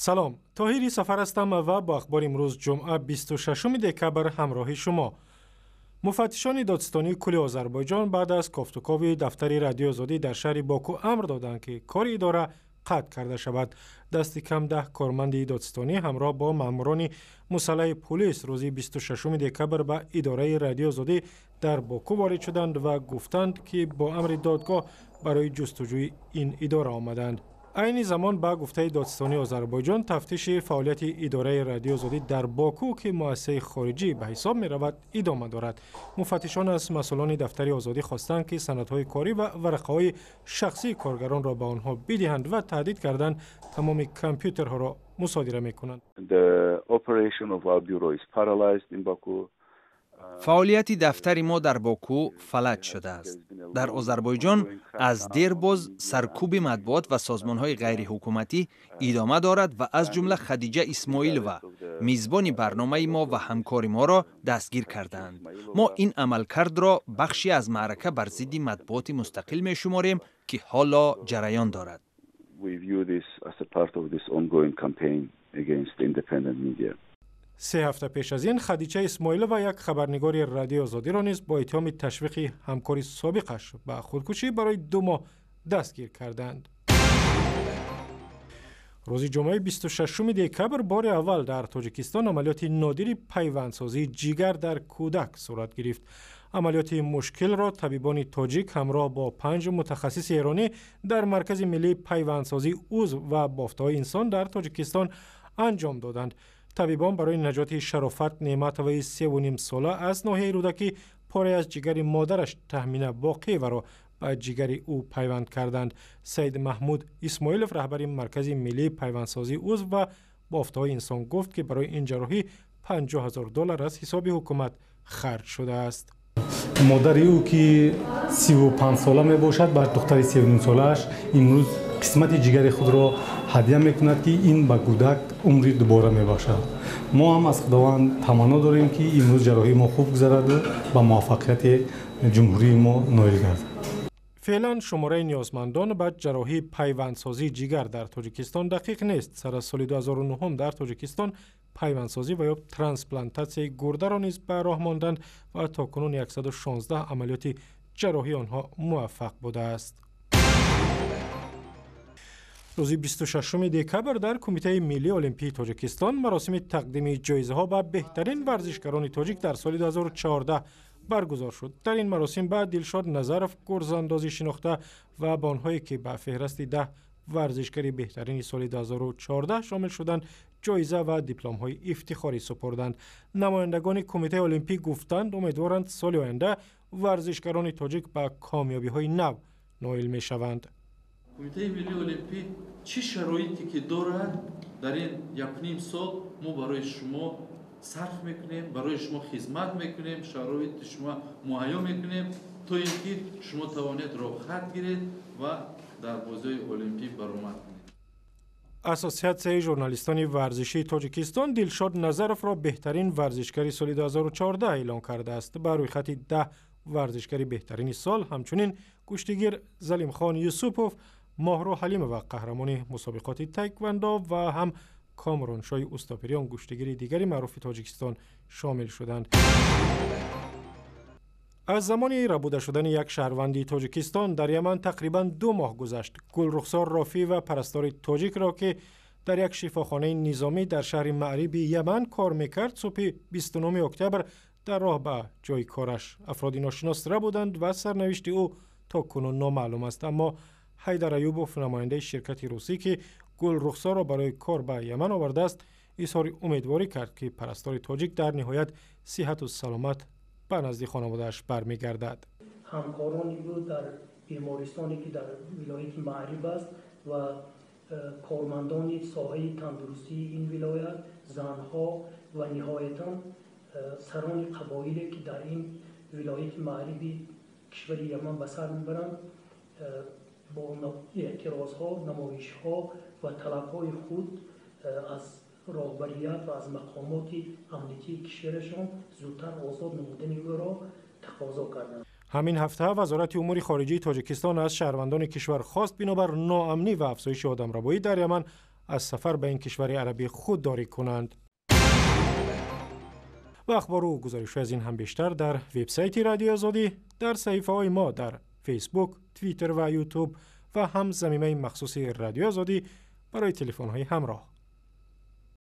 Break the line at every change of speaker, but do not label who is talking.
Салом, Тоҳири Сафар ҳастам ва бо ахбори имрӯз, ҷумъа, 26 декабр, ҳамроҳи шумо. Муфаттишони додситонии кулли Озарбойҷон баъд аз кофтукови дафтари Радиои Озодӣ дар шаҳри Боку амр доданд, ки кори идора қатъ карда шавад. Дасти кам 10 корманди додситонӣ ҳамроҳ бо маъмурони мусаллаҳи пулис рӯзи 26 декабр ба идораи Радиои Озодӣ дар Боку ворид шуданд ва гуфтанд, ки бо амри додгоҳ барои ҷустуҷӯи ин идора омаданд. Айни замон, ба гуфтаи додситонии Озарбойҷон, тафтиши фаъолияти идораи Радиои Озодӣ дар Боку, ки муассисаи хориҷӣ ба ҳисоб меравад, идома дорад. Муфаттишон аз масъулони дафтари Озодӣ хостанд, ки санадҳои корӣ ва варақаҳои шахсии коргаронро ба онҳо бидиҳанд ва таҳдид карданд, тамоми компютерҳоро мусодира мекунанд.
Фаъолияти дафтари мо дар Боку фалаҷ шудааст. Дар Озарбойҷон аз дербоз саркӯби матбуот ва созмонҳои ғайриҳукуматӣ идома дорад ва аз ҷумла Хадиҷа Исмоилова, мизбони барномаи мо ва ҳамкори моро дастгир кардаанд. Мо ин амалкардро бахше аз маърака бар зидди матбуоти мустақил мешуморем, ки ҳоло ҷараён дорад.
3 ҳафта пеш аз ин Хадича Исмоилова, як хабарнигори Радиои Озодиро низ бо иттиҳоми ташвиқи ҳамкори собиқаш ба худкушӣ барои 2 моҳ дастгир карданд. Рӯзи ҷумъаи 26 декабр бори аввал дар Тоҷикистон амалиёти нодири пайвандсозии ҷигар дар кӯдак сурат гирифт. Амалиёти мушкилро табибони тоҷик ҳамроҳ бо панҷ мутахассиси эронӣ дар Маркази миллии пайвандсозии узв ва бофтаҳои инсон дар Тоҷикистон анҷом доданд. Табибон барои наҷоти Шарофат Неъматоваи 3,5 сола аз ноҳияи Рӯдакӣ порае аз ҷигари модараш Таҳмина Боқиеваро ба ҷигари ӯ пайванд карданд. Саид Маҳмуд Исмоилов, раҳбари Маркази миллии пайвандсозии узв ва бофтаҳои инсон, гуфт, ки барои ин ҷарроҳӣ 50 ҳазор доллар аз ҳисоби ҳукумат харҷ шудааст.
Модари ӯ, ки 35 сола мебошад, ба духтари 3,5 солааш имрӯз қисмати ҷигари худро ҳадя мекунад, ки ин ба кӯдак умри дубора мебахшад. Мо ҳам аз Худованд таманно дорем, ки имрӯз ҷарроҳии мо хуб гузараду ба муваффақияти ҷумҳурии мо ноил гардад.
Феълан шумораи ниёзмандон ба ҷарроҳии пайвандсозии ҷигар дар Тоҷикистон дақиқ нест. Сар аз соли 2009 дар Тоҷикистон пайвандсозӣ ва ё трансплантатсияи гурдаро низ ба роҳ монданд ва то кунун 116 амалиёти ҷарроҳии онҳо муваффақ будааст. Рӯзи 26 декабр дар Кумитаи миллии олимпии Тоҷикистон маросими тақдими ҷоизаҳо ба беҳтарин варзишгарони тоҷик дар соли 2014 баргузор шуд. Дар ин маросим ба Дилшод Назаров, гурзандози шинохта, ва ба онҳое, ки ба феҳрасти 10 варзишгари беҳтарини соли 2014 шомил шуданд, ҷоиза ва дипломҳои ифтихорӣ супурданд. Намояндагони Кумитаи олимпӣ гуфтанд, умедворанд, соли оянда варзишгарони тоҷик ба комёбиҳои нав ноил мешаванд.
Кумитаи миллии олимпӣ чӣ шароите ки дорад, дар ин якуним сол мо барои шумо сарф мекунем, барои шумо хизмат мекунем, шароити шумо муҳайё мекунем, то ин ки шумо тавонед роҳхат гиред ва дар бозиҳои олимпӣ баромад кунед.
Ассотсиатсияи журналистони варзишии Тоҷикистон Дилшод Назаровро беҳтарин варзишгари соли 2014 эълон кардааст. Ба рӯйхати 10 варзишгари беҳтарини сол ҳамчунин гӯштигир Залимхон Юсупов, Моҳрӯ Ҳалимова, қаҳрамони мусобиқоти таеквондо, ва ҳам Комроншоҳи Устопириён, гӯштигири дигари маъруфи Тоҷикистон, шомил шуданд. Аз замони рабуда шудани як шаҳрванди Тоҷикистон дар Яман тақрибан 2 моҳ гузашт. Гулрухсор Рофиева, парастори тоҷикро, ки дар як шифохонаи низомӣ дар шаҳри Маъриби Яман кор мекард, субҳи 29 октябр дар роҳ ба ҷои кораш афроди ношинос рабуданд ва сарнавишти ӯ то кунун номаълум аст. Аммо Ҳайдар Аюбов, намояндаи ширкати русӣ, ки Гулрухсорро барои кор ба Яман овардааст, изҳори умедворӣ кард, ки парастори тоҷик дар ниҳоят сиҳату саломат ба назди хонаводааш бармегардад.
Ҳамкорони ӯ дар бемористоне, ки дар вилояти Маъриб аст, ва кормандони соҳаи тандурустии ин вилоят, занҳо ва ниҳоятан сарони қабоиле, ки дар ин вилояти Маъриби кишвари Яман ба сар мебаранд, бо эътирозҳо, намоишҳо ва талабҳои худ аз роҳбарият ва аз мақомоти амниятии кишварашон зудтар озод намудани ӯро тақозо карданд.
Ҳамин ҳафта Вазорати умури хориҷии Тоҷикистон аз шаҳрвандони кишвар хост, бинобар ноамнӣ ва афзоиши одамрабоӣ дар Яман аз сафар ба ин кишвари арабӣ худдорӣ кунанд. Ва ахбору гузоришҳо аз ин ҳам бештар дар вебсайти Радиои Озодӣ, дар саҳифаҳои мо дар Фейсбук, Твиттер ва Ютуб ва ҳам замимаи махсуси Радиои Озодӣ барои телефонҳои ҳамроҳ.